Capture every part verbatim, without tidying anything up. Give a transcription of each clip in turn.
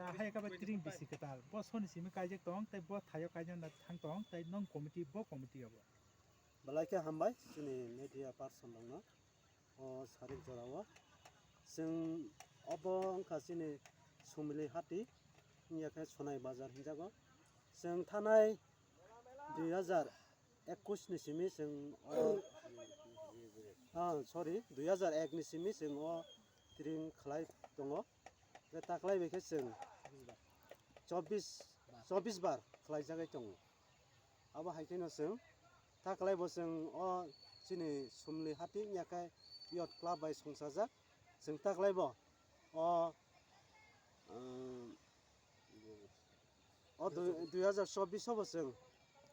Hai ka ba tring bisi kwtal. Bo soni simi kaijak tong, tei bo thaio kaijak na thang tong, tei nong committee, bo committee abo. Belai khe hambai chini media person rokno, o sarik jorao. Chwng obo wngkha chini Sumili Hati, wngya khe Sonai Bazar hinjago. Chwng thanai dui hajar ekush ni simi chwng o, ah, sorry, dui hajar ek ni simi chwng o tring khlai tongo. Tei taklai bai khe chwng chobbish, chobbish bar khlai jagwi tongo. Abo hai kheno chwng taklai bo chwng o chini Sumli Hati wngya khe youth club bai songchajak. Chwng taklai bo o, um, o dui, dui hajar chobbish o bo chwng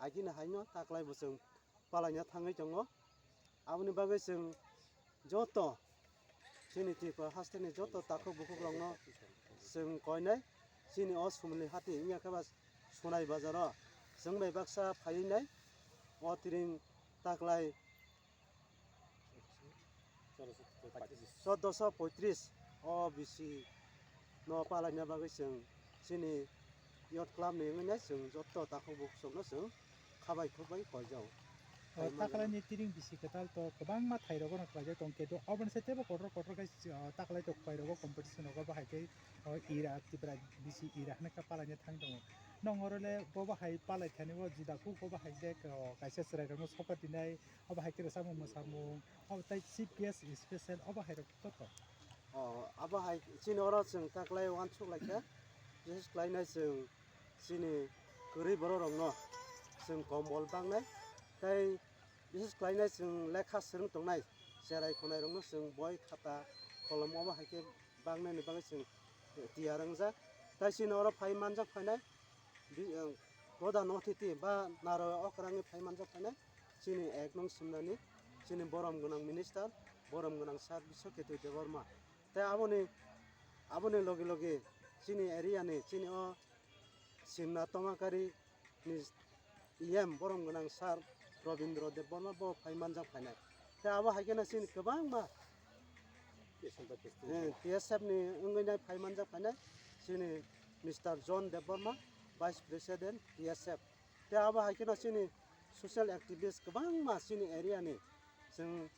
agini haino taklai bo chwng palaina thangwi tongo. Aboni bagwi chwng joto chini Tripura hasteni joto takhuk bukhuk rokno chwng koinai chini o Sumli Hati wngya khe ba Sonai Bazar o chwng bai baksa phaiwi nai o tring taklai choddoso poitris o bisi no palaina bagwi chwng chini youth club ni wngwi nai chwng joto takhuk bukhuk rokno chwng khabai khukbai koijao. O taklai ni tring bisi kwtal to kwbangma thai rogo no khlaijak tong khe to oboni se tebo kotor kotor khe, o taklai to khwlai rogo competition rogo bahai khe o ira Tripura bisi ira hwnwi khe palaina thang tongo. Nong oro le bo bahai palai thani o juda kuk bo bahai je, o kaisa chwrai rokno sokat dinai, o bahai khe rwchapmung mwsamung, o tai chief guest special o bahai rok to to. O, abo hai chini oro chwng taklai uansuk lai kha, bises khlainai chwng chini kwrwi borok rokno chwng kombol bangnai, tei bises khlainai chwng lekha swrwng tongnai cherai khonai rokno chwng boi khata kolom obo hai khe bangnani bagwi chwng tiyar wngjak. Tei chini oro phai manjak phainai bi-, ang, prodhan othithi ba naro okrangni phai manjak phainai chini ek nong Simnani chini borom gwnang minister, borom gwnang sir Biswaketu Debbarma. Tei aboni, aboni loge loge chini area ni, chini o Simna Tomakari ni E M borom gwnang sir Robindra Debbarma bo phai manjak phainai. Tei abo hai kheno chini kwbangma, eh, T S F ni wngwi nai phai manjak phainai chini Mister John Debbarma, Vice President T S F. Tei abo hai kheno chini social activist kwbangma chini area ni chwng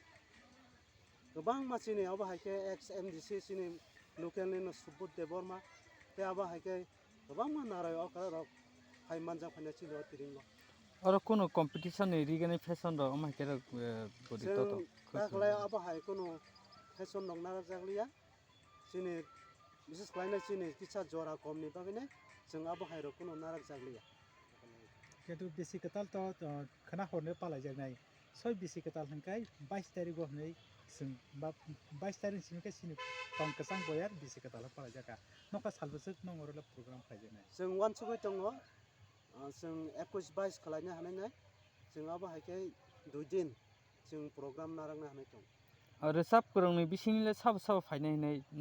kwbangma chini abo hai khe ex M D C chini local ni no Subodh Debbarma, tei abo hai khe kwbangma naroi okra rok phai manjak phaina chini o tring o. Oro kunu competition ni rigani fashion rok omo hai khe rok, eh, body chwng toto. Taklai abo hai kunu fashion rok narwk jak liya. Chini bises khlainai chini kisa jora kom ni bagwi nai chwng abo hai rok kunu narwk jak liya. Kintu bisi kwtal to, to khwna hor no palai jak nai. Soi bisi kwtal hwnkhe bais tarik o hwnwi chwng ba bais tarik simi khe chini tong kwchang boyar bisi kwtal o palai jak kha. Nokha sal bwswk nong oro le program khlai jak nai. Chwng uansugwi tongo, ah, chwng ekush bais khlaina hanai nai. Chwng abo hai khe dui din chwng program narwkna hanai tongo. O rwchap kwrwngni bisingni le sabo sabo phainai hinwi